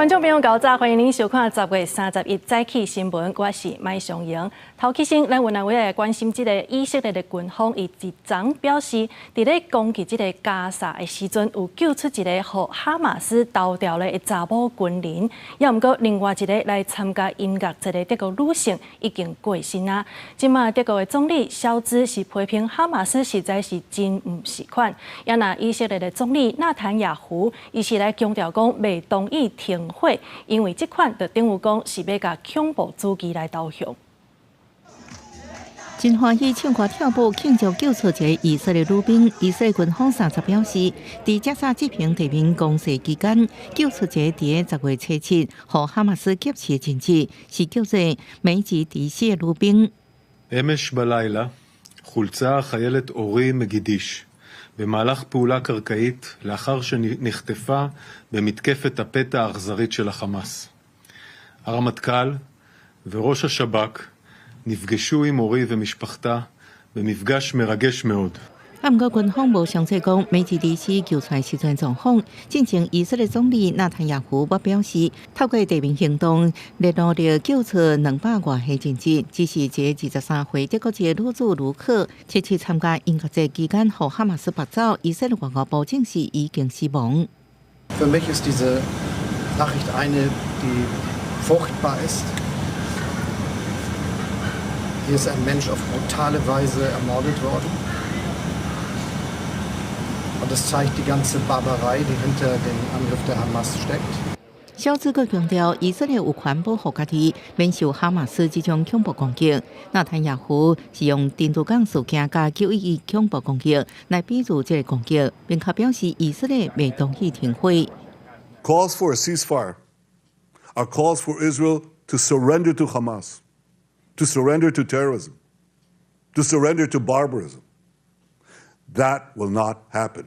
觀眾朋友，𠢕早，歡迎您收看10月31早起新聞，我是麥尚瑩。頭起先，咱雲南委來關心這个以色列的軍方，伊一昨表示，佇咧攻擊這个加薩的時陣，有救出一个予哈馬斯投掉的查某軍人，也毋過另外一个來參加音樂節的德國女性已經過身啊。這馬德國的總理蕭茲是批評哈馬斯實在是真毋是款，也若以色列的總理納坦雅胡，伊是來強調講袂同意停火，因為這款就等於講是欲共恐怖主義來投降。真歡喜唱歌跳舞慶祝救出一个以色列女兵。以色列軍方三十表示，佇加沙執行地面攻勢期間，救出一个佇10月初7予哈馬斯劫持的人質，是叫做梅吉迪西的女兵。 אמש בלילה חולצה החיילת אורי מגידיש במהלך פעולה קרקעית לאחר שנחטפה במתקפת הפתע האכזרית של החמאס. הרמטכ"ל וראש השב"כ נפגשו עם אורי ומשפחתה במפגש מרגש מאוד. 啊，毋過軍方無詳細講，梅吉迪西救出來時陣狀況。進前以色列總理納坦雅胡嘛表示，透過地面行動，咧努力救出200外个人質，只是一个23歲德國籍女子盧克，七七參加音樂節期間，予哈馬斯縛走，以色列外交部證實已經死亡。 Für mich ist diese Nachricht eine, die furchtbar ist. Hier ist ein Mensch auf brutale Weise ermordet worden. Und das zeigt die ganze Barbarei, die hinter dem Angriff der Hamas steckt. 蕭茲閣強調，以色列有權保護家己，免受哈馬斯這種恐怖攻擊。納坦雅胡是用珍珠港事件佮911恐怖攻擊來比喻這个攻擊，並且表示以色列袂同意停火。 Calls for a ceasefire are calls for Israel to surrender to Hamas, to surrender to terrorism, to surrender to barbarism. That will not happen.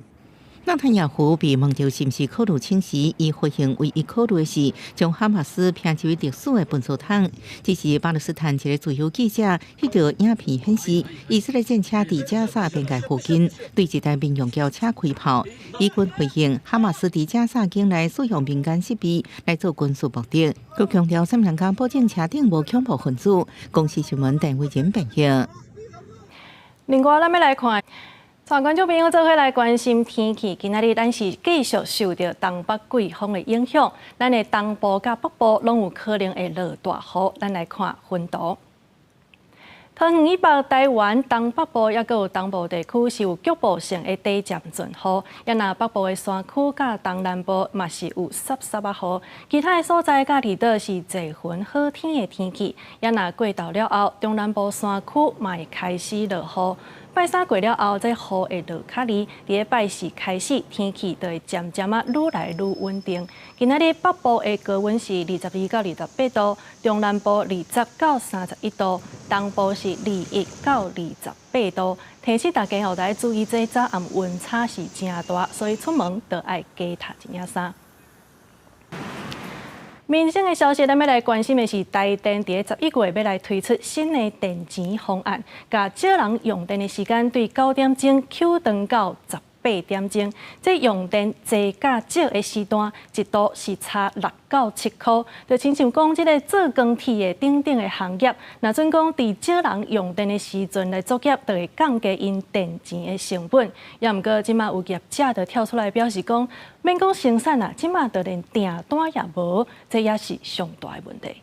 納坦雅胡被問到是毋是考慮請辭，伊回應唯一考慮的是將哈馬斯拼入歷史的糞掃桶。這是巴勒斯坦一个自由記者翕著影片顯示，以色列戰車佇加薩邊界附近對一台民用轎車開炮。以軍回應，哈馬斯佇加薩境內使用民間設備來做軍事目的，閣強調啥物人敢保證車頂無恐怖分子。公視新聞鄧偉仁編譯。另外，咱欲來看。帶觀眾朋友做伙來關心天氣。今仔日咱是繼續受著東北季風的影響，咱的東部佮北部攏有可能會落大雨。咱來看雲圖。桃園以北、台灣東北部抑閣有東部地區是有局部性的短暫陣雨，也若北部的山區佮東南部嘛是有濕濕仔雨。其他的所在佮離島是濟雲好天的天氣，也若過晝了後，中南部山區嘛會開始落雨。拜三過了後，這雨會落較離，佇咧拜四開始，天氣就會漸漸仔愈來愈穩定。今仔日北部的高溫是22到28度，中南部20到31度，東部是21到28度。提醒大家吼，愛注意這早暗溫差是誠大，所以出門都愛加疊一領衫。民生的消息，咱欲來關心的是台電佇11月欲來推出新的電錢方案，共少人用電的時間對9點鐘抾長到18點鐘，這用電濟佮少的時段，一度是差6到7箍。就親像講，這个做鋼鐵的等等的行業，若準講佇少人用電的時陣來作業，就會降低𪜶電錢的成本。也毋過，這馬有業者就跳出來表示講，免講生產啊，這馬就連訂單也無，這也是上大的問題。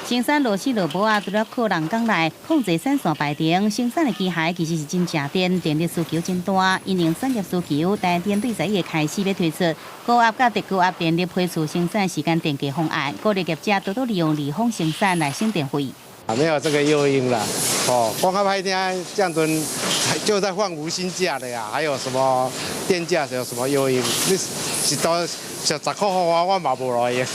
生產螺絲螺母仔，除了靠人工來控制產線排程，生產的機械其實是真食電，電力需求真大。因應產業需求，台電對11月開始欲推出高壓佮特高壓電力批次生產時間電價方案，鼓勵業者多多利用離峰生產來省電費。啊，沒有這個誘因啦。哦，講較歹聽，這樣陣就在放無薪假的呀，還有什麼電價有什麼誘因？你一度10塊予我，我嘛無路用。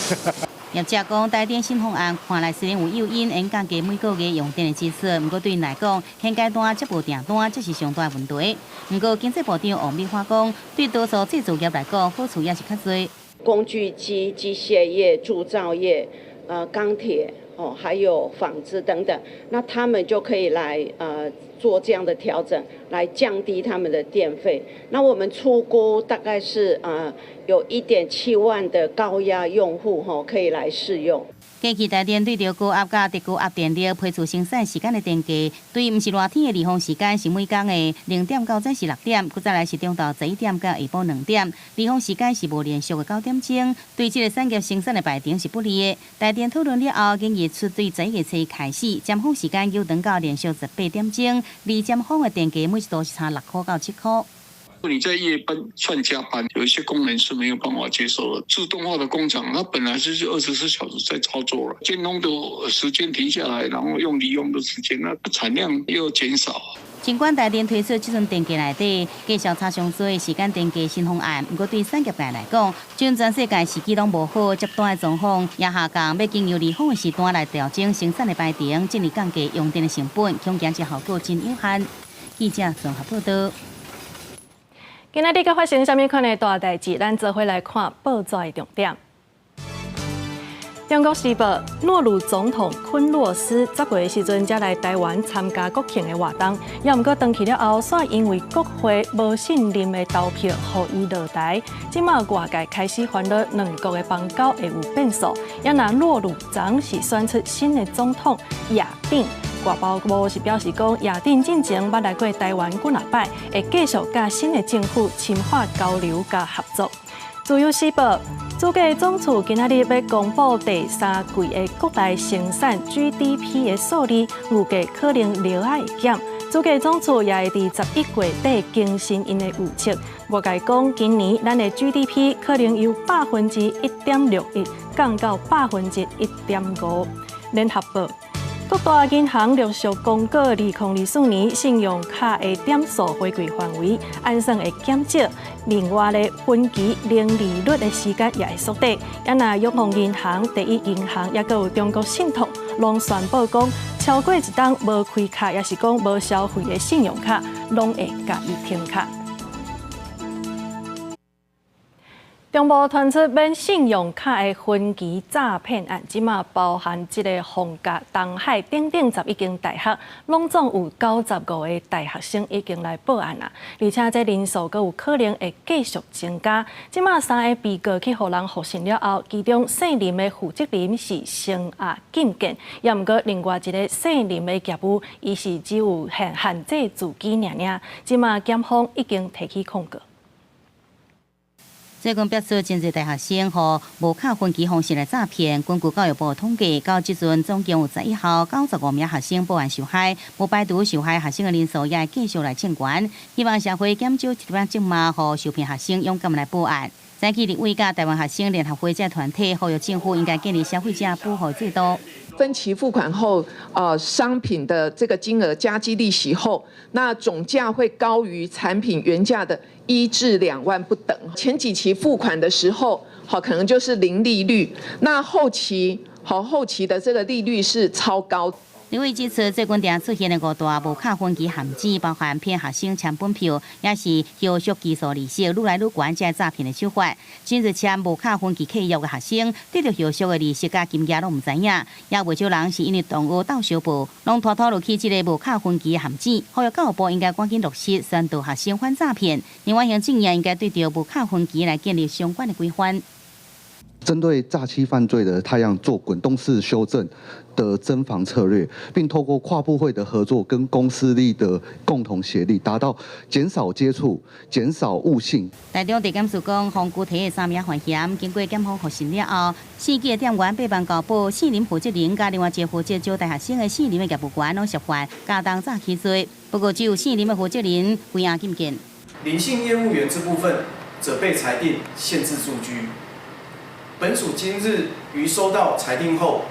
業者講，台電新方案看來雖然有誘因，會降低每個月用電的支出，毋過對𪜶來講，現階段接無訂單，這是上大問題。毋過經濟部長王美花講，對多數製造業來講，好處也是較濟。工具機、機械業、鑄造業、鋼鐵哦，還有紡織等等，那他們就可以來做這樣的調整，來降低他們的電費。那我們初估大概是有1.7萬的高壓用戶吼可以來試用。過去台電對著高壓佮特高壓電力批次生產時間的電價，對毋是熱天的離峰時間是每工的0點到早時6點，閣再來是中晝11點到下晡2點，離峰時間是無連續的9點鐘，對這個產業生產的排程是不利的。台電討論了後，建議出對11月初開始，尖峰時間延長到連續18點鐘，離尖峰的電價每一度是差6塊到7塊。你在夜班算加班，有一些工人是沒有辦法接受的。自動化的工廠，它本來就是24小時在操作了，尖峰的時間停下來，然後用利用的時間，那產量又減少。儘管台電推出這陣電價內底繼續差上濟時間電價新方案，毋過對產業界來講，這全世界時機攏無好，接單的狀況也下降，欲經由離峰的時段來調整生產的排程，進而降低用電的成本，恐驚這效果真有限。記者綜合報道。今仔日閣發生啥物款的大代誌？咱做伙來看報紙的重點。中國時報，諾魯總統昆洛斯10月時陣才來台灣參加國慶的活動，也毋過轉去了後，煞因為國會無信任的投票，予伊落台。這馬外界開始煩惱兩國的邦交會有變數。也若諾魯昨是選出新的總統亞丁。外交部是表示講，亞丁進前捌來過台灣幾若擺，會繼續佮新的政府深化交流佮合作。自由時報，主計總處今仔日欲公布第三季的國內生產 GDP 的數字，預計可能略仔會減。主計總處也會佇11月底更新𪜶的預測。外界講，今年咱的 GDP 可能由1.61%降到1.5%。聯合報。各大銀行陸續公告，2024年信用卡的點數回饋範圍，按算會減少。另外咧，分期零利率的時間也會縮短。也若永豐銀行、第一銀行，抑閣有中國信託，攏宣布講，超過一冬無開卡，抑是講無消費的信用卡，攏會共伊停卡。中部傳出免信用卡的分期詐騙案，這馬包含這个逢甲、東海等等11間大學，攏總有95個大學生已經來報案啦。而且這人數閣有可能會繼續增加。這馬三个被告去予人獲審了後，其中姓林的負責人是聲押禁見，也毋過另外一个姓林的業務，伊是只有限限制自己爾爾。這馬檢方已經提起控告。最近爆出真濟大學生予無卡分期方式來詐騙，根據教育部統計，到這陣總共有11校95名學生報案受害，無排除受害學生的人數也會繼續來增懸。希望社會減少這款責罵，予受騙學生勇敢來報案。早起立委佮台灣學生聯合會這團體呼籲政府應該建立消費者保護制度。分期付款後，商品的這個金額加計利息後，那總價會高於產品原價的1至2萬不等。前幾期付款的時候，好可能就是零利率，那後期好後期的這個利率是超高。立委指出，最近定出現的五大無卡分期陷阱，包含騙學生簽本票，也是後續基數利息愈來愈懸，這詐騙的手法。今日簽無卡分期契約的學生，得到後續的利息佮金額攏毋知影，也袂少人是因為同學鬥相報，攏拖拖落去這个無卡分期的陷阱。呼籲教育部應該趕緊落實宣導學生反詐騙，另外行政院應該對著無卡分期來建立相關的規範。針對詐欺犯罪的態樣做滾動式修正的偵防策略，並透過跨部會的合作跟公私力的共同協力，達到減少接觸、減少誤信。台中地檢署講，黃具體的三名犯嫌，經過檢方複審了後，四個店員八萬交保，姓林負責人佮另外一个負責招大學生的姓林的業務員攏涉犯加重詐欺罪。不過只有姓林的負責人歸案禁見。林姓業務員這部分，則被裁定限制住居。本署今日於收到裁定後，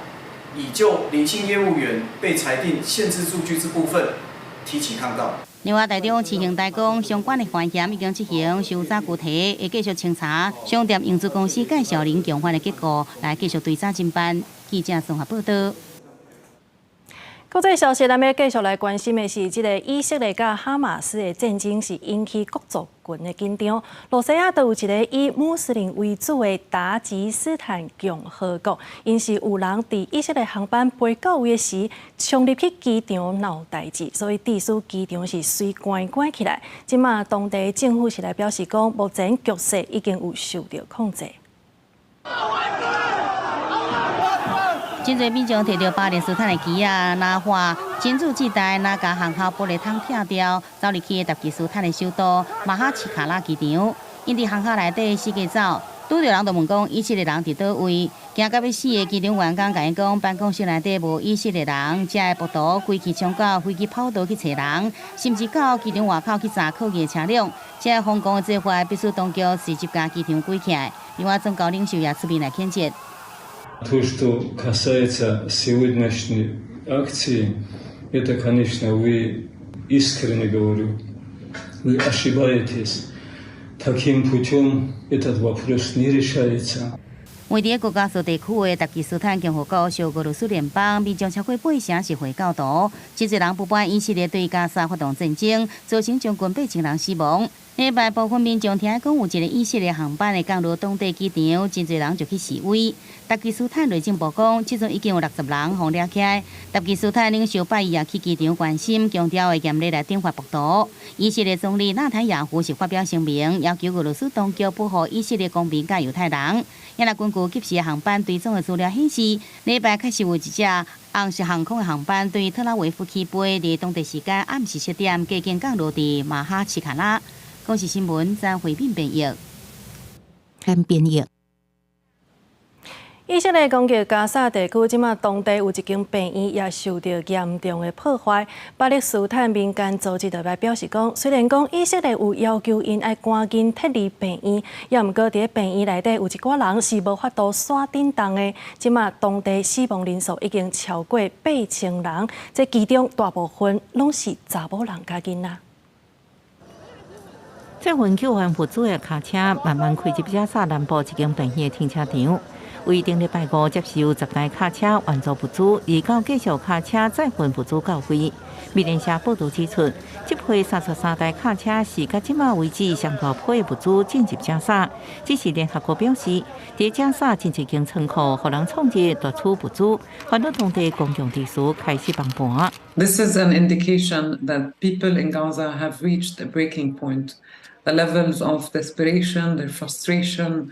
已就林姓業務員被裁定限制住居之部分提起抗告。另外，台中市刑大講，相關的犯嫌已經執行搜查具體，會繼續清查商店融資公司介紹人共犯的結果，來繼續追查偵辦。記者綜合報道。國際消息，咱欲繼續來關心的是，這个以色列佮哈馬斯的戰爭是引起各族群的緊張。羅西亞都有一个以穆斯林為主的達吉斯坦共和國，𪜶是有人佇以色列航班飛到位時，衝入去機場鬧代誌，所以致使機場是隨關關起來。這馬當地政府是來表示講，目前局勢已經有受著控制。真濟民眾提著巴勒斯坦的旗仔，拿畫真主至大，若共航校玻璃窗拆掉，走入去達吉斯坦的首都馬哈奇卡拉機場。𪜶佇航校內底四界走，拄著人就問講以色列人佇佗位，驚甲欲死的機場員工共𪜶講，辦公室內底無以色列人，這个暴徒規氣衝到飛機跑道去揣人，甚至到機場外口去砸客機車輛。這個瘋狂的做法，逼使當局隨即共機場關起來。另外，宗教領袖也出面來譴責。 То, что касается сегодняшней акции, это, конечно, вы искренне говорю, вы ошибаетесь. Таким путем этот вопрос не решается. 位佇高加索地區的達吉斯坦共和國屬俄羅斯聯邦，民眾超過八成是回教徒，真濟人不滿以色列對加沙發動戰爭，造成將近8000人死亡。禮拜部分民眾聽講有一个以色列航班會降落當地機場，真濟人就去示威。達吉斯坦內政部講，這陣已經有60人予掠起來。達吉斯坦領袖拜伊也去機場關心，強調會嚴厲來懲罰暴徒。以色列總理納坦雅胡是發表聲明，要求俄羅斯當局保護以色列公民佮猶太人。也若根據即時航班追蹤的資料顯示，禮拜確實有一隻紅色航空的航班對特拉維夫起飛，佇當地時間暗時7點，過境降落佇馬哈奇卡拉。公視新聞張惠敏編譯。編譯。以色列攻擊加薩地區，這馬當地有一間病院也受著嚴重的破壞。巴勒斯坦民間組織特別表示講，雖然講以色列有要求𪜶愛趕緊撤離病院，也毋過佇病院內底有一寡人是無法度徙頂動的。這馬當地死亡人數已經超過8000人，這其中大部分攏是查某人佮囡仔。載運救援物資的卡車慢慢開入加薩南部一間病院的停車場。為頂禮拜五接受10台卡車援助物資，預告繼續卡車載運物資到位。美聯社報導指出，這批33台卡車是到這馬為止上大批的物資進入加薩。只是聯合國表示，佇加薩真濟間倉庫，予人闖入奪取物資，煩惱當地公共秩序開始崩盤。 This is an indication that people in Gaza have reached a breaking point. The levels of desperation, their frustration,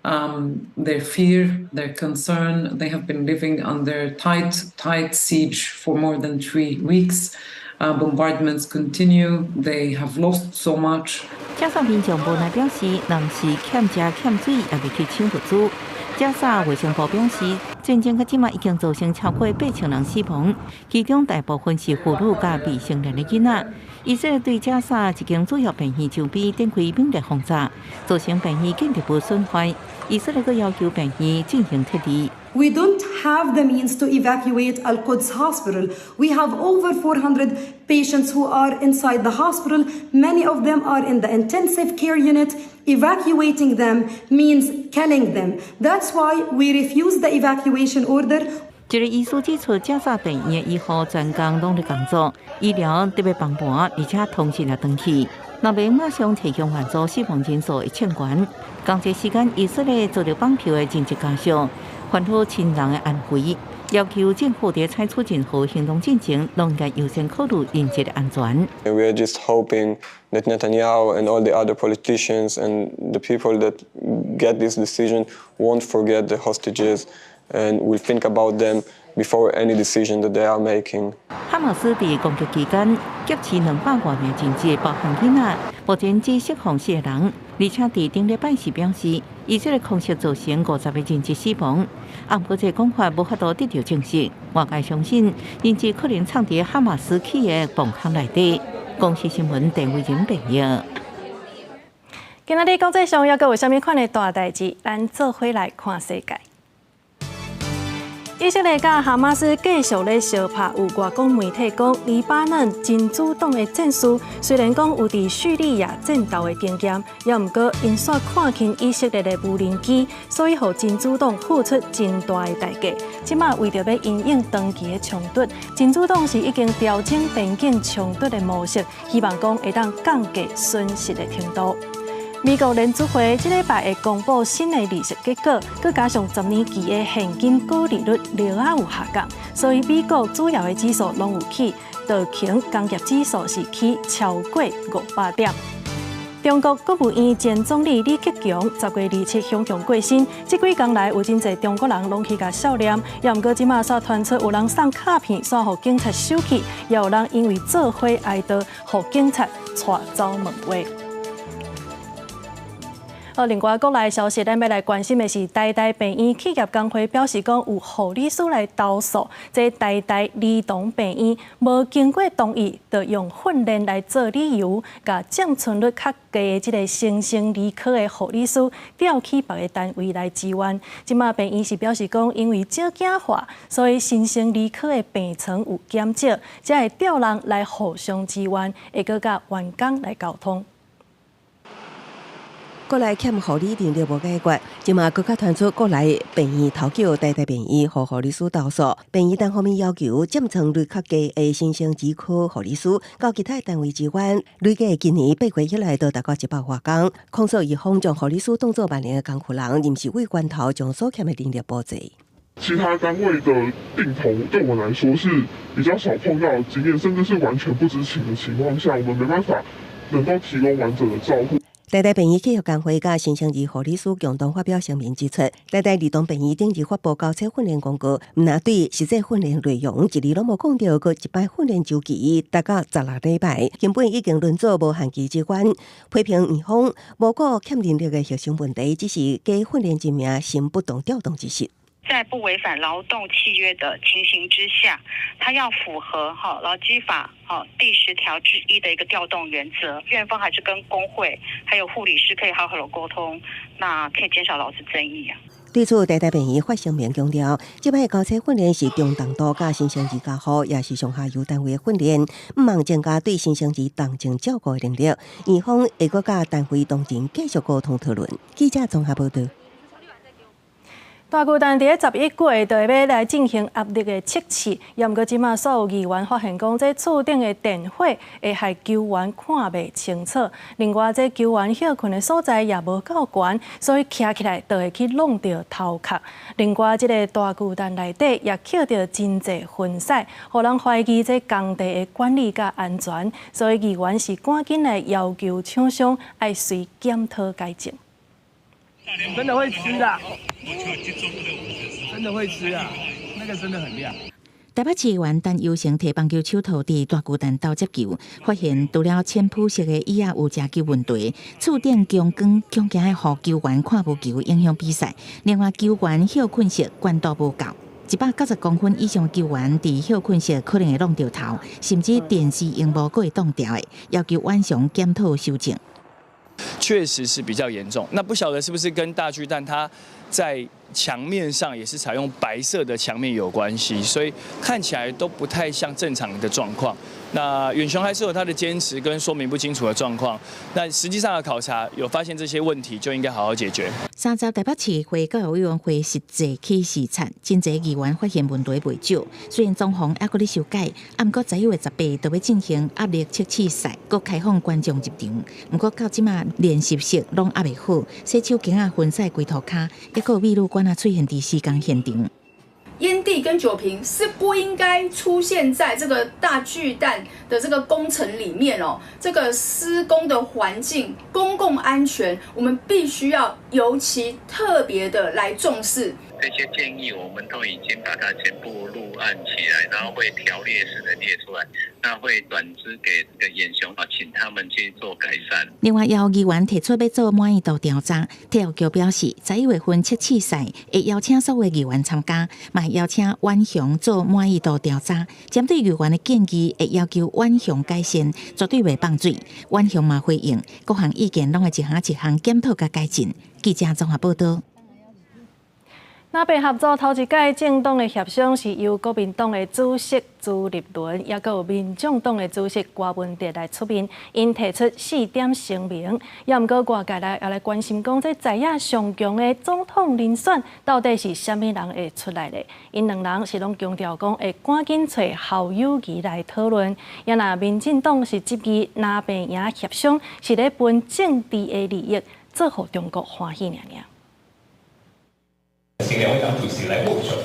their fear, their concern. They have been living under tight, tight siege for more than 3 weeks. Bombardments continue. They have lost so much. 加薩民眾無奈表示，人是欠食欠水，也袂去搶物資。加薩衛生部表示，戰爭到這馬已經造成超過8000人死亡，其中大部分是婦女佮未成年的囡仔。以色列對加薩一間主要病院周邊展開猛烈轟炸，造成病院建築物損壞。以色列閣要求病院進行撤離。 We don't have the means to evacuate Al Quds Hospital. We have over 400 patients who are inside the hospital. Many of them are in the intensive care unit. Evacuating them means killing them. That's why we refuse the evacuation order. 一个醫師指出，加薩病院的醫護專工攏佇工作，醫療特別崩盤，而且通訊也斷去。若袂馬上提供援助，死亡人數會衝懸。仝一時間，以色列遭著綁票的人質家屬，煩惱親人的安危，要求政府佇採取任何行動進前，攏應該優先考慮人質的安全。 We are just hoping that Netanyahu and all the other politicians and the people that get this decision won't forget the hostages and will think about them before any decision that they are making. 哈馬斯佇攻擊期間劫持200外名人質，包含囡仔，目前只釋放四個人，而且佇頂禮拜時表示，以色列空襲造成50個人質死亡。啊，毋過這個講法無法度得著證實。外界相信人質可能藏佇哈馬斯起的防空內底。公視新聞鄧偉仁編譯。今仔日國際上猶閣有啥物款的大代誌？咱做伙來看世界。以色列佮哈馬斯繼續咧相拍，有外國媒體講，黎巴嫩真主黨的戰士雖然講有佇敘利亞戰鬥的經驗，也毋過𪜶煞看輕以色列的無人機，所以予真主黨付出真大的代價。這馬為著欲因應長期的衝突，真主黨是已經調整邊境衝突的模式，希望講會當降低損失的程度。美國聯儲會這禮拜會公布新的利息結果，閣加上10年期的現金股利率料仔有下降，所以美國主要的指數攏有起，道瓊工業指數是起超過500點。中國國務院前總理李克強10月27雄雄過身，這幾工來有真濟中國人攏去共悼念，也毋過這馬煞傳出有人送卡片，煞予警察收去，也有人因為做伙哀悼，予警察帶走問話。好，另外國內消息，咱欲來關心的是台大病院企業工會表示講，有護理師來投訴，這台大兒童病院無經過同意，就用訓練來做理由，共佔床率較低的這个新生兒科的護理師調去別个單位來支援。這馬病院是表示講，因為少子化，所以新生兒科的病床有減少，才會調人來互相支援，會閣佮員工來溝通。國內欠護理人力無解決，這馬閣較傳出國內病院頭叫台大病院予護理師投訴，病院單方面要求佔床率較低的新生兒科護理師到其他單位支援，累計今年8月以來都達到100外工，控訴醫方將護理師當做萬能的工具人，臨時為源頭將所欠的人力補齊。其他單位的病童對我來說是比較少碰到的經驗，甚至是完全不知情的情況下，我們沒辦法能夠提供完整的照護。台大病院企業工會佮新生兒護理師共同發表聲明指出，台大兒童病院頂日發布交接訓練公告，毋但對實際訓練內容一字攏無講著，閣一擺訓練週期達到16禮拜，根本已經輪做無限期支援，批評院方無顧欠人力的核心問題，只是假訓練之名，行不當調動之實。在不違反勞動契約的情形之下，他要符合哈勞基法哈第10條之一的一個調動原則。院方還是跟工會還有護理師可以好好的溝通，那可以減少勞資爭議啊。對此，台大病院發聲明強調，這擺交接訓練是中重度佮新生兒加護，也是上下游單位的訓練，毋望增加對新生兒同情照顧的能力。院方會閣佮單位同仁繼續溝通討論。記者綜合報道。大巨蛋佇咧11月就會欲來進行壓力的測試，也毋過這馬所有議員發現講，這厝頂的電火會害球員看袂清楚。另外，這球員歇睏的所在也無夠懸，所以徛起來就會去挵著頭殼。另外，這个大巨蛋內底也抾著真濟糞屎，予人懷疑這工地的管理佮安全，所以議員是趕緊來要求廠商愛隨檢討改進。真的會吃的，真的會吃啊！那個真的很亮。台北市議員陳佑成提棒球手套佇大巨蛋鬥接球，發現除了淺膚色的椅仔有食球問題，厝頂強光恐驚會予球員看無球，影響比賽。另外，球員歇睏室懸度無夠，190公分以上球員佇歇睏室可能會挵著頭，甚至電視螢幕閣會擋掉的，要求院商檢討修正。確實是比較嚴重，那不曉得是不是跟大巨蛋它在牆面上也是採用白色的牆面有關係，所以看起來都不太像正常的狀況。那遠雄還是有他的堅持跟說明不清楚的狀況。那實際上的考察有發現這些問題，就應該好好解決。30台北市會教育委員會實際去視察，真濟議員發現問題袂少。雖然裝潢猶閣咧修改，毋過11月18就欲進行壓力測試賽，閣開放觀眾入場。毋過到這馬練習室攏猶未好，洗手間仔糞屎規塗跤，猶閣有美女管仔出現佇施工現場。煙蒂跟酒瓶是不應該出現在這個大巨蛋的這個工程裡面哦。這個施工的環境、公共安全，我們必須要尤其特別的來重視。這些建議我們都已經把它全部錄案起來，然後會條列式的列出來，那會轉資給這個遠雄啊，請他們去做改善。另外，有議員提出欲做滿意度調查，體育局表示，11月份測試賽會邀請所有議員參加，嘛會邀請遠雄做滿意度調查，針對議員的建議，會要求遠雄改善，絕對袂放水。遠雄嘛回應，各項意見攏會一項一項檢討佮改進。記者綜合報道。藍白合組頭一擺政黨的協商是由國民黨的主席朱立倫，抑閣有民眾黨的主席柯文哲來出面，𪜶提出四點聲明。抑毋過外界來也來關心講，這在野上強的總統人選到底是啥物人會出來咧？𪜶兩人是攏強調講會趕緊揣侯友宜來討論。抑若民進黨是質疑藍白贏協商是咧分政治的利益，做予中國歡喜爾爾。請兩位黨主席來握手。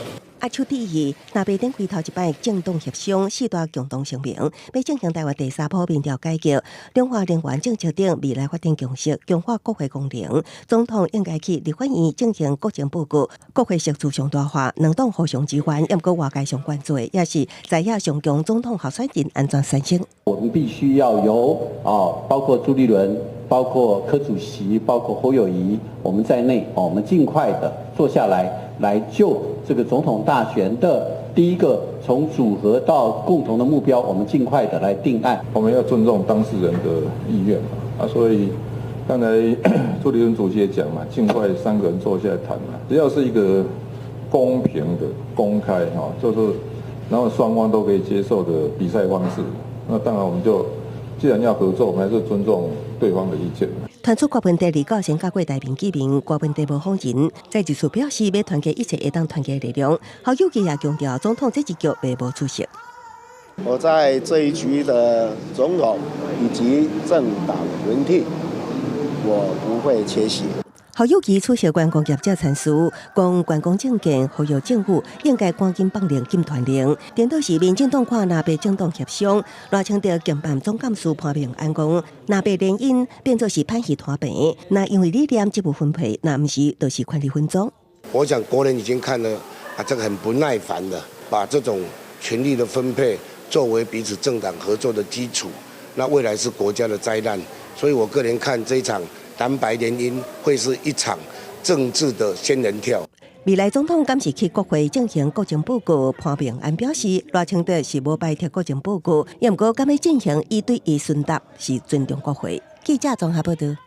握手致意，藍白展開頭一擺政黨協商，四大共同聲明，欲進行台灣第三波民調改革，兩岸能源政策等未來發展共識，強化國會功能。總統應該去立法院進行國情報告，國會席次上大化，兩黨互相支援，毋過外界上關注的也是在野上強總統候選人按怎產生。我們必須要由啊，包括朱立倫、包括柯主席、包括侯友宜，我們在內，我們盡快的坐下來，來就這個總統大選的第一個從組合到共同的目標，我們盡快的來定案。我們要尊重當事人的意願嘛，啊，所以剛才朱立倫主席也講嘛，盡快三個人坐下來談嘛，只要是一個公平的、公開哈，就是然後雙方都可以接受的比賽方式，那當然我們就既然要合作，我們還是尊重對方的意見。傳出柯文哲二九先佮郭台銘見面，柯文哲無否認，再一次表示欲團結一切會當團結力量。侯友宜也強調，總統這一局袂無出席。我在這一局的總統以及政黨輪替，我不會缺席。侯友宜出席觀光業者陳詞，講觀光政見呼籲政府應該趕緊放令禁團令。顛倒是民進黨看藍白政黨協商，賴清德經辦總幹事潘孟安講，藍白聯姻變做是歹戲拖棚，若因為理念職務分配，若毋是就是權力分贓。我想國人已經看了啊，這個很不耐煩的，把這種權力的分配作為彼此政黨合作的基礎，那未來是國家的災難。所以我個人看這一場藍白聯姻會是一場政治的仙人跳。未來總統敢是去國會進行國情報告，潘孟安表示，賴清德是無拜託國情報告，抑毋過敢欲進行一對一詢答，是尊重國會。記者綜合報道。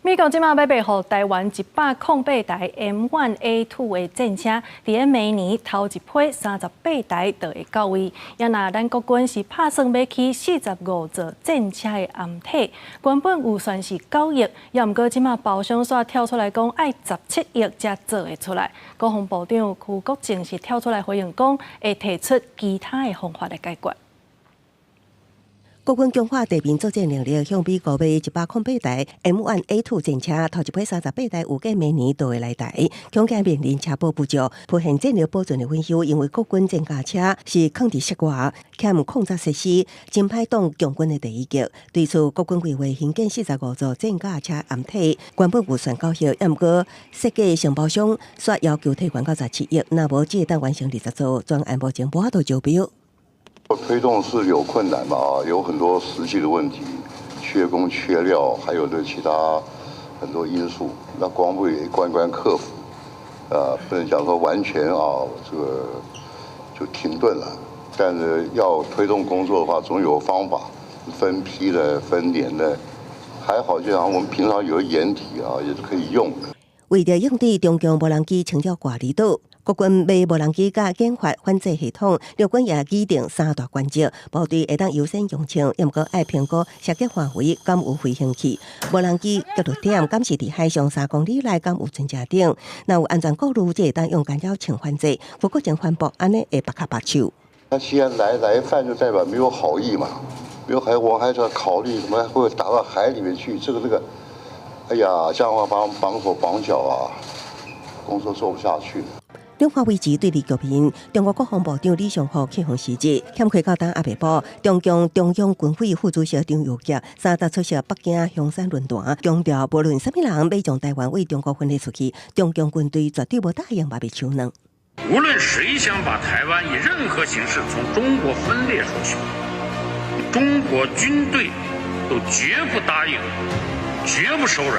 美國這馬欲賣予台灣108台 M1A2 的戰車，佇咧明年頭一批38台就會到位。抑若咱國軍是拍算欲起45座戰車的掩體，原本預算是9億，抑毋過這馬包商煞跳出來講愛17億才做會出來。國防部長邱國正是跳出來回應講，會提出其他的方法來解決。國軍強化地面作戰能力，向美國買108台 M1A2 戰車，頭一批38台，預計明年就會來台。恐驚面臨車補不足，浮現戰力保存的隱憂，因為國軍戰甲車是囥佇室外，欠礦雜設施，真歹擋強軍的第一擊。對此，國軍規劃興建45座戰甲車掩體，原本預算9億，毋過設計承包商煞要求提懸到17億，若無只會當完成20座，專案目前無法度招標。推動是有困難嘛，有很多實際的問題，缺工缺料，還有這其他很多因素。那國防部也一關關克服，不能講說完全啊，這個就停頓了。但是要推動工作的話，總有方法，分批的、分年的，還好，就像我們平常有個掩體啊，也是可以用的。為著應對中共無人機侵擾外離島，國軍買無人機佮研發反制系統，陸軍也擬定三大原則，部隊會當優先用槍，毋過愛評估射擊範圍敢有飛行器，無人機著陸點敢是佇海上3公里內敢有船隻頂，若有安全顧慮，才會當用干擾槍反制。邱國正反駁，按呢會縛跤縛手。那既然來犯，就代表沒有好意嘛，沒有海，我還在考慮什麼會打到海裡面去，這個這個。哎呀，這樣的話把我們綁手綁腳啊，工作做不下去。兩岸維持對立局面，中國國防部長李尚福去予辭職，欠開到今猶未補。中共中央軍委副主席張又俠三十出席北京香山論壇，強調無論啥物人欲將台灣對中國分裂出去，中共軍隊絕對無答應，嘛袂手軟。無論誰想把台灣以任何形式從中國分裂出去，中國軍隊都絕不答應。絕不手軟。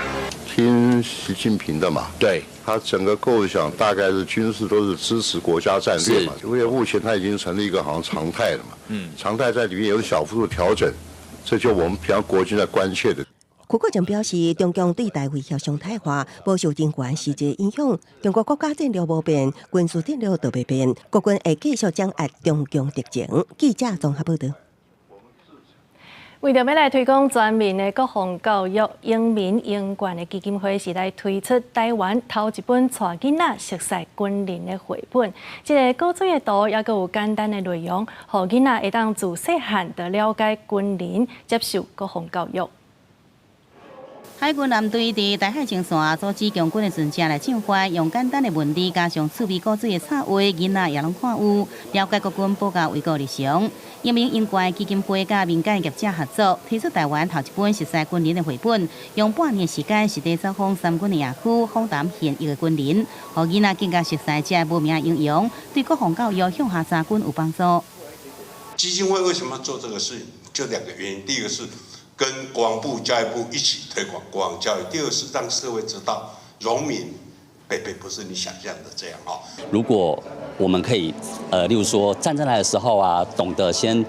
聽習近平的嘛，對，他整個構想大概是軍事都是支持國家戰略嘛，因為目前他已經成立一個好像常態了嘛，常態在裡面有小幅度調整，這就我們平常國軍在關切的。柯國正表示，中共對台威脅常態化，無受人權實際影響。中國國家戰略無變，軍事戰略都袂變，國軍會繼續掌握中共敵情。記者綜合報道。為著欲來推廣全民的國防教育，榮民榮冠的基金會是來推出台灣頭一本帶囡仔熟悉軍人的繪本。這个古錐的圖，猶閣有簡單的內容，予囡仔會當自細漢就了解軍人，接受國防教育。海軍艦隊佇台海前線組織共軍的船隻來進發，用簡單的文字加上趣味古錐的插畫，囡仔也攏看有，了解國軍保家衛國日常。榮民榮冠基金會佮民間業者合作，推出台灣頭一本熟悉軍人的繪本，用半年時間實地走訪三軍的營區，訪談現役的軍人，予囡仔更加熟悉這無名英雄，對國防教育向下扎根有幫助。基金會為什麼做這個事？就兩個原因，第一個是跟國防部、教育部一起推廣國防教育。第二是讓社會知道，榮民伯伯不是你想象的這樣哦。如果我們可以，例如說戰爭來的時候啊，懂得先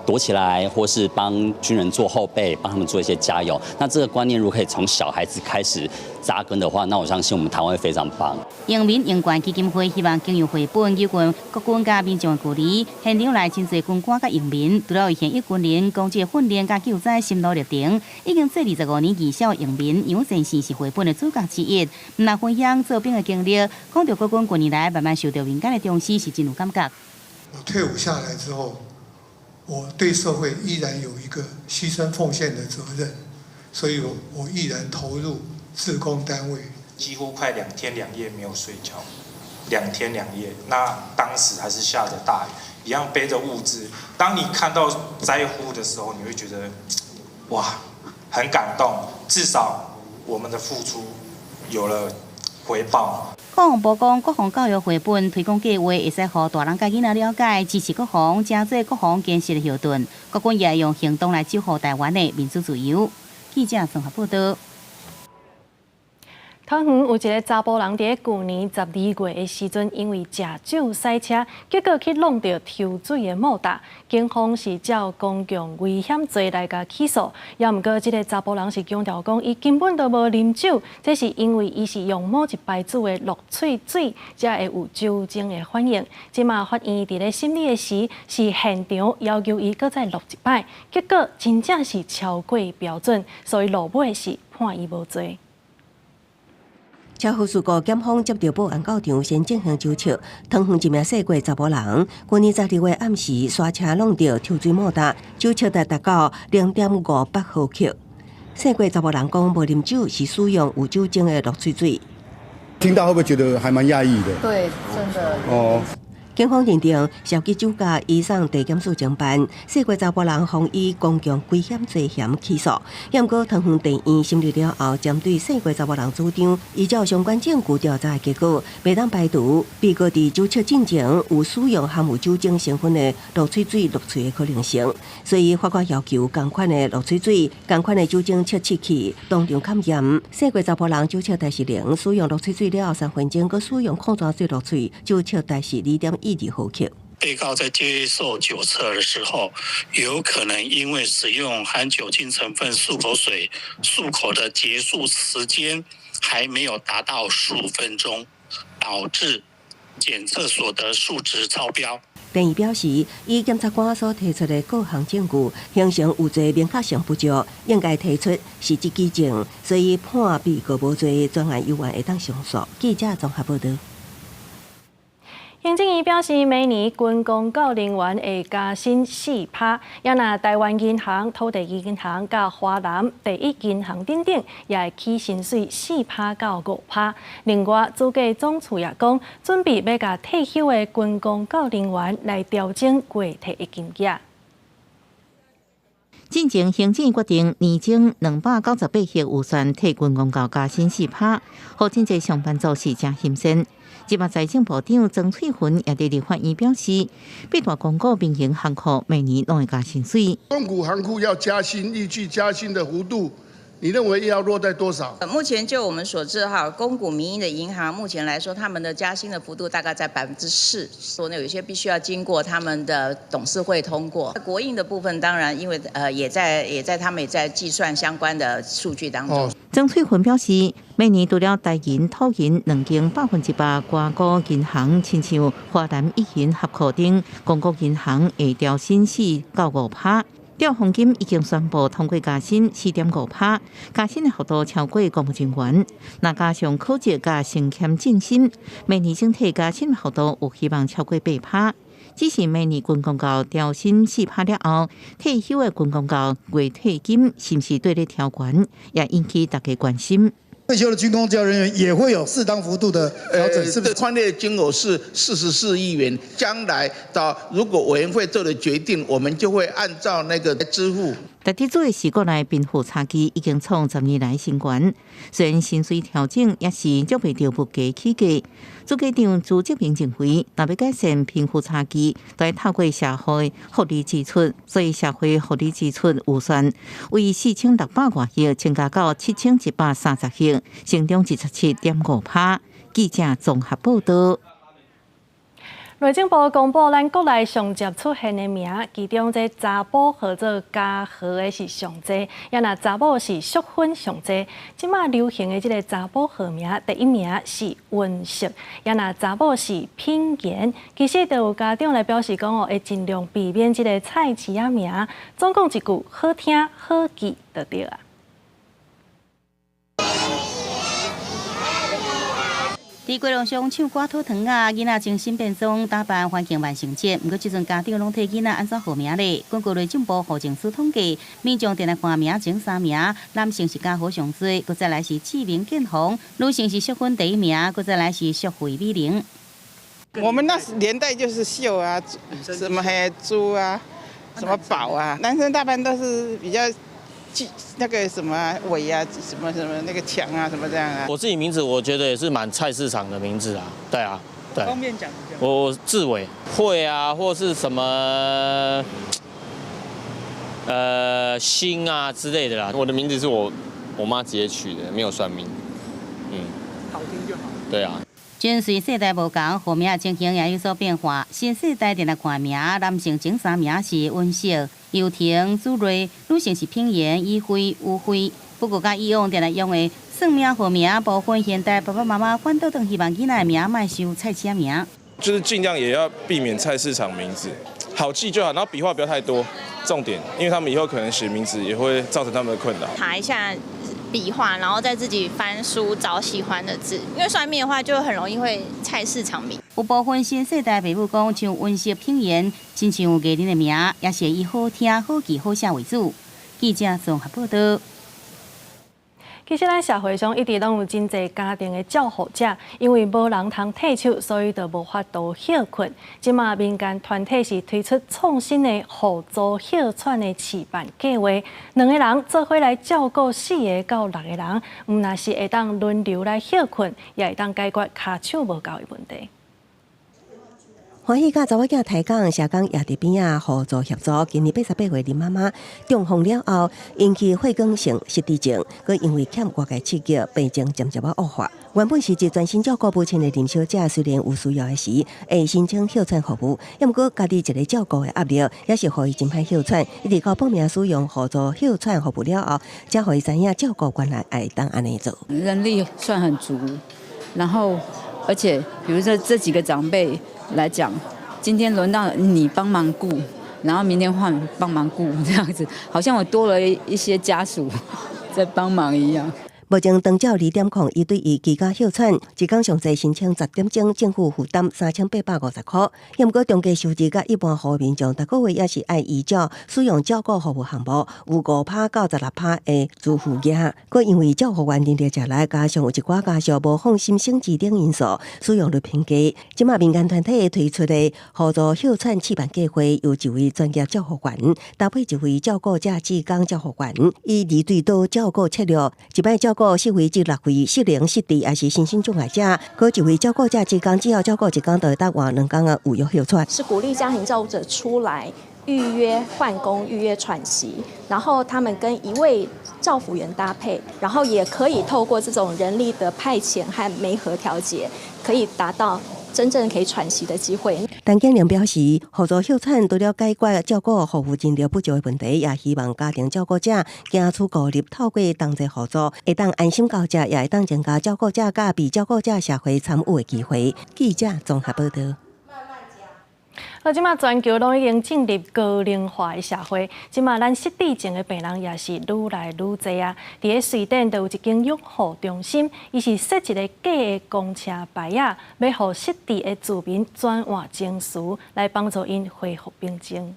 躲起來，或是幫軍人做後備，幫他們做一些加油。那這個觀念如果可以從小孩子開始扎根的話，那我相信我們台灣會非常棒。榮民榮冠基金會希望經由繪本有關國軍佮民眾的距離，現場來真濟軍官佮榮民，除了為現役軍人講解訓練佮救災心路歷程，已經做25年義消榮民楊先生是繪本的主角之一。毋但分享做兵的經歷，講著國軍近年來慢慢受到民間的重視，是真有感覺。我退伍下來之後，我對社會依然有一個犧牲奉獻的責任，所以我毅然投入志工單位。幾乎快2天2夜沒有睡覺，兩天兩夜。那當時還是下着大雨，一樣背着物資。當你看到災戶的時候，你會覺得，哇，很感動。至少我們的付出有了回報。國防部講，國防教育繪本推廣計劃會使予大人佮囡仔了解，支持國防，誠做國防堅實的後盾。國軍也會用行動來守護台灣的民主自由。記者綜合報道。桃園有一个查埔人，佇舊年12月的時陣，因為食酒駛車，結果去挵著抽水的莫達，警方是照公共危險罪來共起訴。也毋過，這个查埔人是強調講，伊根本都無啉酒，這是因為伊是用某一牌子的鹿喙水，才會有酒精的反應。這馬法院佇咧審理的時，是現場要求伊閣再錄一擺，結果真正是超過標準，所以落尾是判伊無罪。車禍事故，檢方接到報案到場，先進行酒測。桃園一名姓郭查某人，舊年12月暗時煞車挵著抽水莫達，酒測值達到0.58毫克。姓郭查某人講無啉酒，是使用有酒精的鹿喙水。聽到會不會覺得還蠻訝異的？對，真的。哦。警方認定涉及酒駕，移送地檢署偵辦。姓郭查埔人予以公共危險罪嫌起訴。毋過桃園地院審理了後，針對姓郭查埔人主張，依照相關證據調查的結果，袂當排除被告佇酒測進前有使用含有酒精成分的鹿喙水落喙的可能性，所以法官要求仝款的鹿喙水、仝款的酒精測試器當場勘驗。姓郭查埔人酒測值是零，使用鹿喙水了後3分鐘，閣使用礦泉水落喙，酒測值是2.12毫克。被告在接受酒測的時候，有可能因為使用含酒精成分漱口水，漱口的結束時間還沒有達到15分鐘，導致檢測所得數值超標。法院表示，以檢察官所提出的各項證據，形成有罪明確性不足，應該提出實質舉證，所以判被告無罪，專案有緣會當上訴。記者綜合報道。行政院表示，明年軍公教人員會加薪4%，也若台灣銀行、土地銀行佮華南第一銀行等等，也會起薪水4%到5%。另外，主計總處也講，準備欲共退休的軍公教人員來調整月退的金額。進前行政院決定，年終298億預算替軍公教加薪4%，予真濟上班族是誠欣羨。這馬財政部長曾翠雲也佇立法院表示，八大公股民營行庫每年攏會加薪水。公股行庫要加薪，預計加薪的幅度你認為要落在多少？目前就我們所知哈，公股民營的銀行目前來說，他們的加薪的幅度大概在4%，所以有些必須要經過他們的董事會通過。國營的部分當然因為也在他們也在計算相關的數據當中。曾翠雲表示，明年除了台銀、土銀兩間100%官股銀行，親像華南一銀合庫等公股銀行會調薪4到5%。兆豐金已經宣布通過加薪4.5%，加薪的幅度超過公務人員。若加上考績佮升遷晉升，明年整體加薪幅度有希望超過8%。只是明年軍公教調薪4%了後，退休的軍公教月退金是毋是綴咧調懸，也引起大家關心。退休的軍公教人員也會有適當幅度的調整，是不是？寬列金額是44億元，將來到如果委員會做了決定，我們就會按照那個支付。值得注意是，國內貧富差距已經創10年來新高。雖然薪水調整也是捉袂著物價起價，主計長朱澤民認為，若欲改善貧富差距，都愛透過社會福利支出，所以社會福利支出預算為4600外億增加到7130億，成長27.5%。記者綜合報道。內政部公布咱國內上捷出現的名，其中這查埔號做家和的是上濟，也若查某是淑芬上濟。這馬流行的這个查埔號名，第一名是溫淑，也若查某是品言。其實就有家長來表示講哦，會盡量避免這个菜市仔名，總講一句好聽好記就對啊。佇街路上唱歌討糖仔，囡仔精心變裝打扮，歡慶萬聖節。毋過這陣家長攏替囡仔按怎號名咧？根據內政部戶政署統計，民眾定來看名前三名，男性是家和上濟，閣再來是志明建宏，女性是淑芬第一名，閣再來是淑惠美玲。我們那年代就是秀啊，什麼黑豬啊，什麼寶啊，男生大半都是比較。那個什麼偉啊，什麼什麼那個強啊，什麼這樣啊。我自己名字我覺得也是蠻菜市場的名字啊，對啊，對。方便講。我志偉會啊，或是什麼星啊之類的啦。我的名字是我媽直接取的，沒有算命。嗯。好聽就好。對啊。真隨世代無仝，號名情形也有所變化。新世代定來看名，男性前三名是溫秀、尤婷、朱瑞，女性是品言、以輝、吳輝。不過，佮以往定來用的算命號名，部分現代爸爸媽媽反倒轉希望囡仔的名莫收菜市名。就是盡量也要避免菜市場名字，好記就好，然後筆畫不要太多，重點，因為他們以後可能寫名字也會造成他們的困擾。查一下筆畫，然後再自己翻書找喜歡的字，因為算命的話就很容易會菜市場名。有部分新世代父母講，像溫習品言，親像藝人的名，也是以好聽、好記、好寫為主。記者綜合報道。其實咱社會上一直攏有真濟家庭的照護者，因為無人通退手，所以就無法度歇睏。這馬民間團體是推出創新的互助歇喘的試辦計劃，兩个人做伙來照顧4個到6個人，毋但是會當輪流來歇睏，也會當解決跤手無夠的問題。歡喜佮查某囝抬槓，社工也佇邊仔互助協助。今年88歲林媽媽中風了後，引起血管性失智症，閣因為欠外界刺激，病情漸漸仔惡化。原本是一專心照顧母親的林小姐，雖然有需要的時會申請歇喘服務，也毋過家己一个照顧的壓力，也是予伊真歹歇喘。一直到報名使用互助歇喘服務了後，才予伊知影照顧原來會當按呢做。人力算很足，然後而且比如說這幾個長輩來講，今天輪到你幫忙顧，然後明天換幫忙顧，這樣子，好像我多了一些家屬在幫忙一樣。目前長照2.0一對一居家歇喘，一工上濟申請10點鐘，政府負擔3850塊。也毋過中低收入佮一般戶民眾，逐個月也是愛依照使用照顧服務項目，有5%到16%的自付額。閣因為照護員人力食力，加上有一寡家屬無放心省錢等因素，使用率偏低。這馬民間團體推出的互助歇喘試辦計劃，由一位專業照護員搭配一位照顧者志工照護員，以二對多照顧策略，一擺照顧4位至6位失能失智，抑是身心障礙者，閣一位照顧者志工，只要照顧一工，就會當換2工仔預約歇喘。是鼓勵家庭照顧者出來預約換工、預約喘息，然後他們跟一位照照服員搭配，然後也可以透過這種人力的派遣和媒合調節，可以達到真正可以喘息的機會。陳建良表示，輔助休產除了解決照顧服務人力不足的問題，也希望家庭照顧者行出孤立，透過同齊合作，會當安心交接，也會當增加照顧者佮被照顧者社會參與的機會。記者綜合報道。好，這馬全球攏已經進入高齡化的社會，這馬咱失智症的病人也是愈來愈濟啊。佇咧瑞典，就有一間養護中心，伊是設一个假的公車牌仔，欲予失智的住民轉換情緒，來幫助𪜶恢復平靜。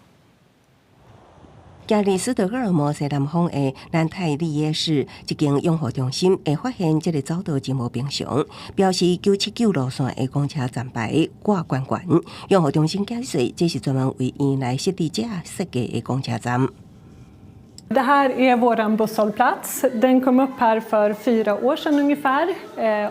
今日斯德哥爾摩西南方的南泰利耶市一間養護中心，會發現這个走道真無平常，標示979路線的公車站牌掛懸懸。養護中心解釋，這是專門為院內失智者設計的公車站。 Det här är vår busshållplats. Den kom upp här för 4 år sedan ungefär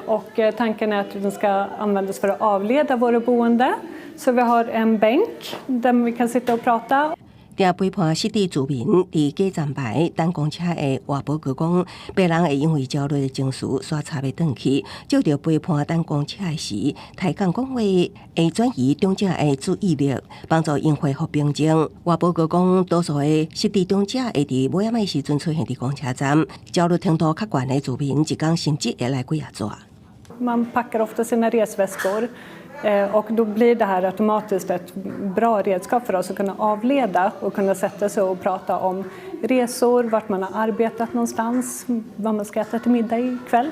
och tanken är att den ska användas för att avleda våra boende. Så vi har en bänk där vi kan sitta och prata. 定陪伴失智住民佇假站牌等公車的活報告講，病人會因為焦慮的情緒煞插欲轉去，藉著陪伴等公車的時，抬槓講話會轉移長者的注意力，幫助𪜶恢復平靜。活報告講，多數的失智長者會佇尾仔時陣出現佇公車站，焦慮程度較懸的住民，一工甚至會來幾仔逝。 Man packar ofta sina resväskor och då blir det här automatiskt ett bra redskap för oss att kunna avleda och kunna sätta sig och prata om resor, vart man har arbetat någonstans, vad man ska äta till middag ikväll.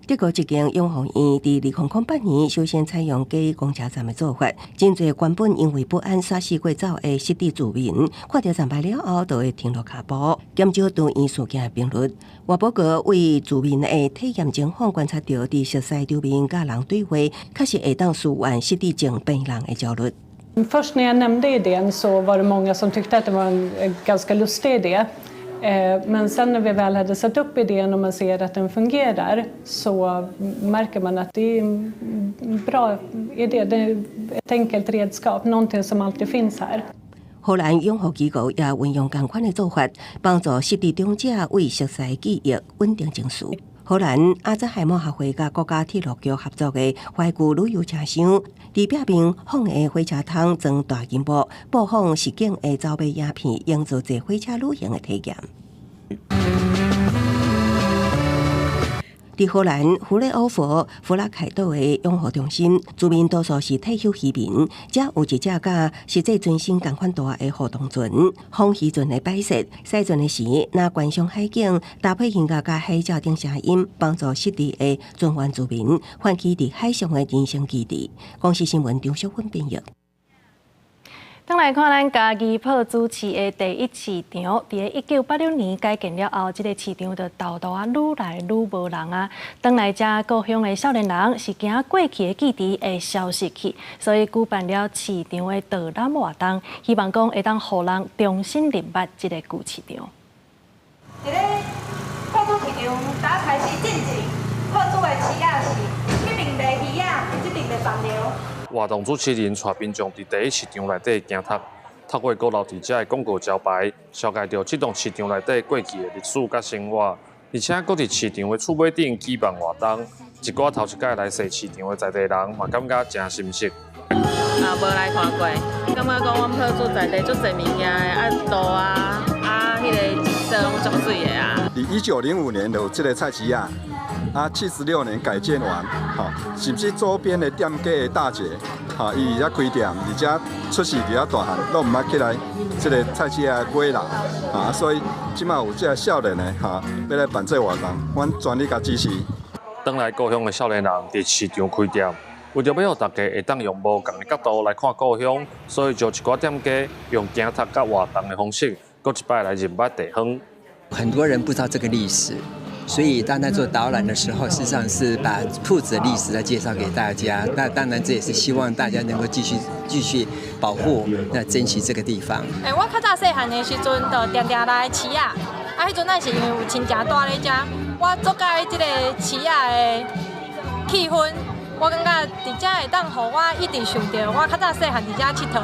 德國一間養護院佇2008年首先採用假公車站的做法，真濟原本因為不安煞四過走的失智住民，看著站牌了後，就會停落跤步，減少住院事件的頻率。活報告對住民的體驗情況觀察著，佇熟似場面佮人對話，確實會當舒緩失智症病人的焦慮。 Först när jag nämnde idén så var det många som tyckte att det var en ganska lustig idé. Men sen när vi väl hade satt upp idén och man ser att den fungerar så märker man att det är en bra idé. Det är ett enkelt redskap, någonting som alltid finns här. 荷蘭養護機構也運用仝款的做法，幫助失智長者為熟似記憶穩定情緒。荷蘭阿茲海默學會佮國家鐵路局合作的懷舊旅遊車廂，佇壁面放的火車窗裝大螢幕，播放實景的走馬影片，營造坐火車旅行的體驗。佇荷蘭弗雷歐佛弗拉凱島的養護中心，住民多數是退休漁民，遮有一隻佮實際船身仝款大的活動船，放漁船的擺設，駛船的時，若觀賞海景，搭配音樂佮海鳥等聲音，幫助失智的船員住民喚起佇海上的人生記憶。公視新聞張淑芬編譯。轉來看咱嘉義朴子市的第一市場，佇咧1986年改建了後，這个市場就沓沓仔愈來愈無人啊。轉來遮故鄉的少年人是驚過去的記憶會消失去，所以舉辦了市場的導覽活動，希望講會當予人重新認捌這个舊市場。佇咧朴子市場打開始進前，朴子的市仔是彼爿賣魚仔，這爿賣飯寮。活動主持人帶民眾佇第一市場內底行讀，透過閣留佇遮的廣告招牌，紹介著這棟市場內底過去的歷史佮生活，而且閣佇市場的厝尾頂舉辦活動，一寡頭一擺來踅市場的在地人嘛感覺誠心適。啊，無來看過，感覺講阮朴子在地足濟物件的，啊路啊，啊彼个景色攏足媠的啊。佇1905年就有這个菜市仔，啊，76年改建完，吼，甚至周邊的店家的大姐，吼，伊佇遮開店，而且出世佇遐大漢，攏毋捌起來這个菜市仔買啦，啊，所以這馬有這个少年的，吼，欲來辦這个活動，阮全力共支持。轉來故鄉的少年人佇市場開店，為著欲予大家會當用無仝的角度來看故鄉，所以招一寡店家用行讀佮活動的方式，閣一擺來認捌地方。很多人不知道這個歷史，所以當在做導覽的時候，事實上是把朴子的歷史來介紹給大家。那當然，這也是希望大家能夠繼續繼續保護、那珍惜這個地方。欸，我較早細漢的時陣，就定定來市仔，啊，彼陣咱是因為有親情蹛咧遮，我足佮意這个市仔的氣氛，我感覺佇遮會當予我一直想著我較早細漢佇遮𨑨迌的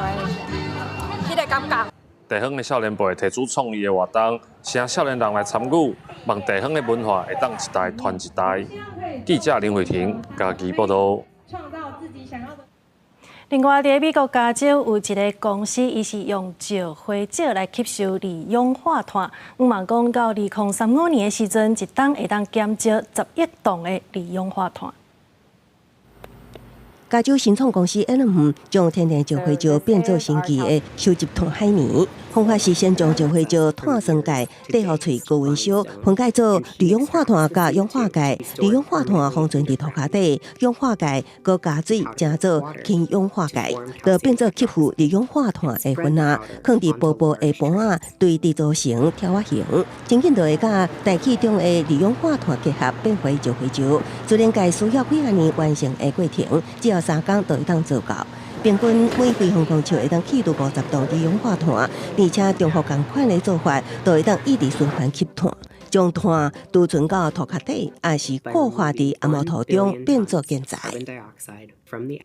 彼个感覺。地方的少年輩提出創意的活動，請少年人來參與，望地方的文化會當一代傳一代。記者林慧婷嘉義報導。另外，佇美國加州有一个公司，伊是用石灰石來吸收二氧化碳，向望講到2035年的時陣，一冬會當減少10億噸的二氧化碳。加州新創公司 N 將天然石灰石變做神奇的收集碳海綿，方法是先將石灰石碳酸鈣綴予喙高溫燒，分解做二氧化碳佮氧化鈣，二氧化碳封存佇塗跤底，氧化鈣閣加水成做氫氧化鈣，就變做吸附二氧化碳的粉仔，囥佇薄薄的盤仔，堆疊做成條仔形，真緊就會佮大氣中的二氧化碳結合，變回石灰石。自然界需要幾仔年完成的過程，只要3工就會當做到。平均每平方公尺會當去除50噸二氧化碳，而且重複仝款的做法，就會當一直循環吸碳，將碳貯存到塗跤底，抑是固化佇紅毛土中，變做建材。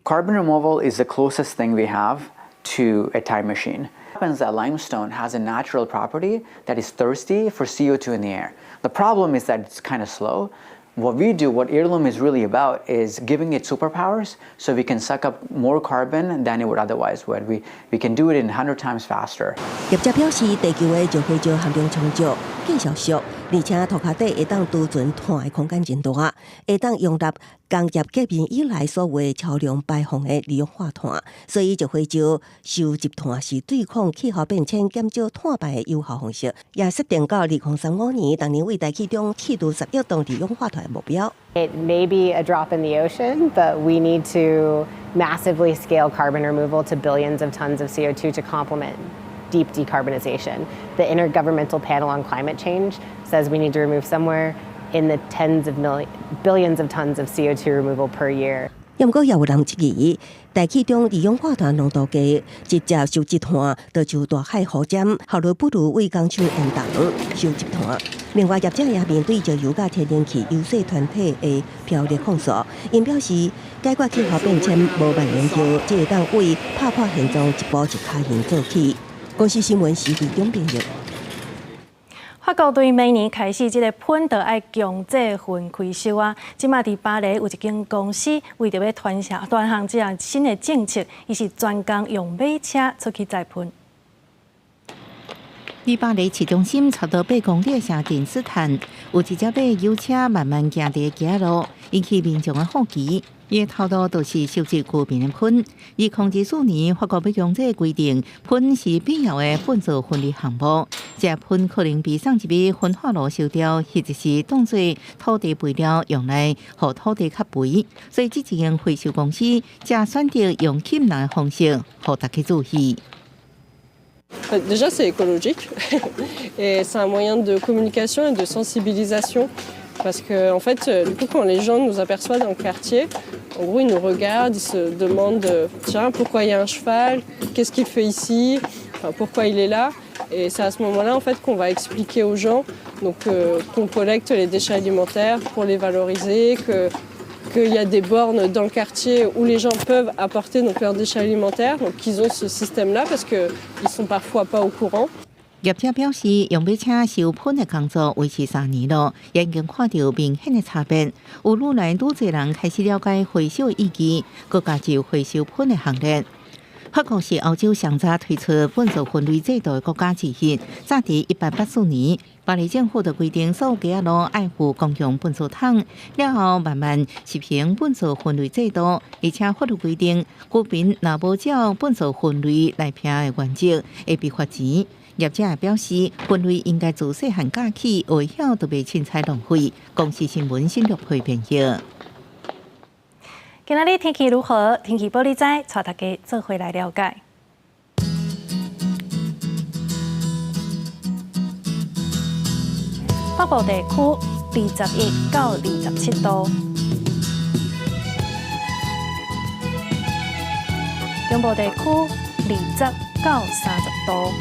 Carbon removal is the closest thing we have to a time machine. Happens that limestone has a natural property that is thirsty for CO2 in the air. The problem is that it's kind of slow. What we do, what Heirloom is really about, is giving it superpowers so we can suck up more carbon than it would otherwise would. We can do it in 100 times faster. 業者表示，地球的石灰石含量充足，繼續俗，而且塗跤底會當貯存碳的空間真大，會當容納工業革命以來所有超量排放的二氧化碳，所以石灰石收集碳是對抗氣候變遷、減少碳排的有效方式。也設定到2035年，逐年對大氣中去除10億噸二氧化碳的目標。 It may be a drop in the ocean, but we need to massively scale carbon removal to billions of tons of CO2 to complement deep decarbonization. The Intergovernmental Panel on Climate Change says we need to remove somewhere in the tens of million, billions of tons of CO2 removal per year. 毋過也有人質疑，大氣中二氧化碳濃度低，直接收集碳，就像大海湖針，效率不如為工廠煙囱收集碳。另外，業者也面對石油佮天然氣遊說團體的強烈控訴，𪜶表示解決氣候變遷無萬能藥，只會當為拍破現狀一步一跤印做起。公視新聞時事編譯。法國對明年開始，這个糞就愛強制分開收啊！這馬佇巴黎有一間公司為著欲傳下傳行這項新的政策，伊是專工用馬車出去載糞。佇巴黎市中心差不多8公里的城鎮斯坦，有一隻馬油車慢慢行佇街路，引起民眾的好奇。伊的頭路就是收集居民的糞。2024年，法國欲強制規定，糞是必要的糞做分類項目。這糞可能被送入去焚化爐燒掉，或者是當做土地肥料用來予土地較肥。所以，這一間回收公司才選擇用吸人的方式，予大家注意。 Déjà, c'est écologique et c'est un moyen de communication et de sensibilisation parce que, en fait, du coup, quand les gens nous aperçoivent dans le quartier, en gros, ils nous regardent, ils se demandent: tiens, pourquoi il y a un cheval? Qu'est-ce qu'il fait ici? Enfin, pourquoi il est là? Et c'est à ce moment-là, en fait, qu'on va expliquer aux gens, donc, qu'on collecte les déchets alimentaires pour les valoriser, qu'il y a des bornes dans le quartier où les gens peuvent apporter, donc, leurs déchets alimentaires, donc qu'ils ont ce système-là parce qu'ils sont parfois pas au courant. 業者表示，用馬車收糞的工作維持3年了，已經看著明顯的差別。有愈來愈濟人開始了解回收意義，閣加入回收糞的行列。法國是歐洲上早推出糞做分類制度的國家之一。早佇1884年，巴黎政府就規定所有街仔路愛附公共糞掃桶，了後慢慢實行糞做分類制度，而且法律規定，居民若無照糞做分類來摒的原則，會被罰錢。業者也表示，分類應該自細漢教起，會曉就袂凊彩浪費。公視新聞新錄配編譯。今仔日天氣如何？天氣報你知，帶大家做伙來了解。北部地區21到27度，中部地區20到30度，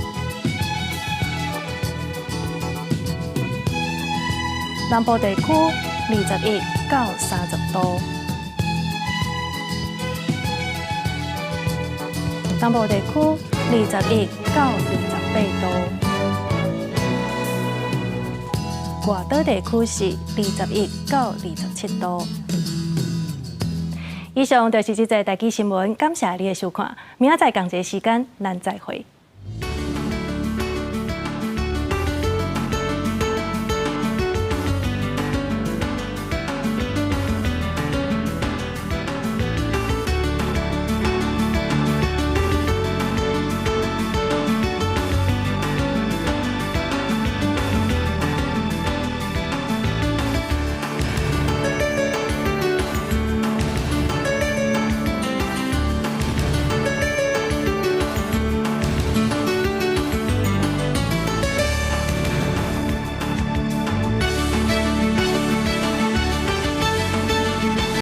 南部地區21到30度。東部地區21到28。八度。外島地區是21到27度。以上就是這節台語新聞，感謝你的收看。明仔載仝一个時間，咱再會。